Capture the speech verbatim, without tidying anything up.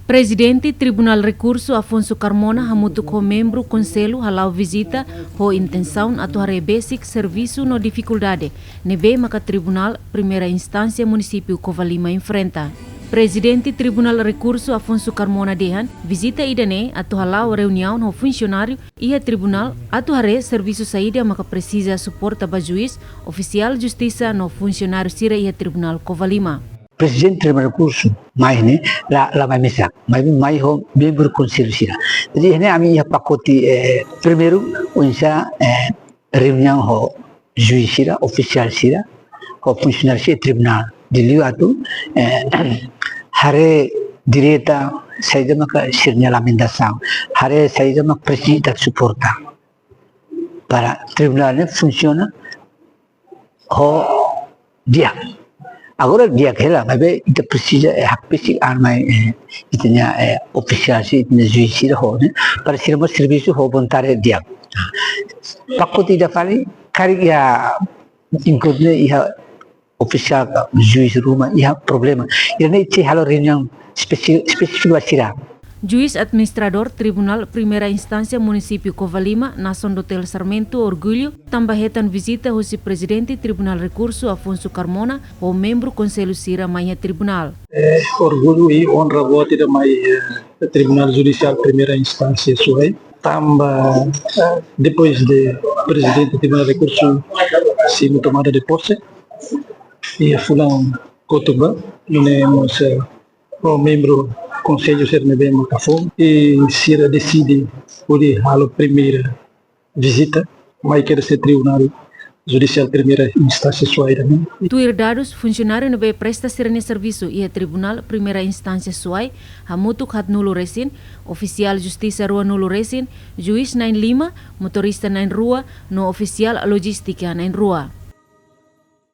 Prezidente Tribunál Rekursu Afonso Carmona hamutuk ho membru konsellu hala'o vizita ho intensaun atu haree besik servisu no difikuldade ne'ebé maka Tribunál Primeira Instánsia Munisípiu Covalima enfrenta. Prezidente Tribunál Rekursu Afonso Carmona dehan, vizita ida-ne'e atu hala'o reuniaun ho funsionáriu iha tribunál atu haree servisu saida maka presiza suporta ba juís, ofisiál justisa no funsionáriu sira iha Tribunál Covalima. Prezidente Tribunál Rekursu mai ne'e la, la mai mesak, mai, mai ho membru konsellu sira. Jadi, ne'e ami iha pakote, eh, primeiru, oinsá, eh, reuniaun ho juís sira, ofisiál sira, ho funsionáriu sira tribunál. Liuliu atu, eh, haree direta saida maka sira-nia lamentasaun, haree saida maka presiza suporta para tribunál ne'e funsiona ho di'ak. Agora di'ak hela, maibé ita presiza, eh, hakbesik an mai, eh, ita-nia, eh, ofisiál sira, ita-nia juís sira ho ne'e, para sira mós servisu ho vontade di'ak. Pakote ida fali, karik iha, inklui ne'e iha ofisiál ka juís ruma iha problema. Ida-ne'e sei halo reuniaun espesi-, espesífiku ba sira. Juís Administradór Tribunál Primeira Instánsia Munisípiu Covalima, Nason Dotel Sarmento, orgullu tanba hetan vizita husi Prezidente Tribunál Rekursu Afonso Carmona ho membru konsellu sira mai iha tribunál. Eh, orgullu i onra boot ida mai, eh, Tribunál Judisiál Primeira Instánsia Suai. Tanba, eh, depois de Prezidente Tribunál Rekursu simu tomada de pose, iha fulan kotuk ba, nune'e mós, eh, ho membru konsellu sira ne'ebé maka foun, i sira deside hodi halo primeira vizita mai kedas iha Tribunál Judisiál Primeira Instánsia Suai ida-ne'e. Tuir dadus, funsionáriu ne'ebé presta sira-nia servisu iha Tribunál Primeira Instánsia Suai hamutuk haatnulu resin, ofisiál justisa ruanulu resin, juís na'in lima, motorista na'in rua, no ofisiál lojístika na'in rua.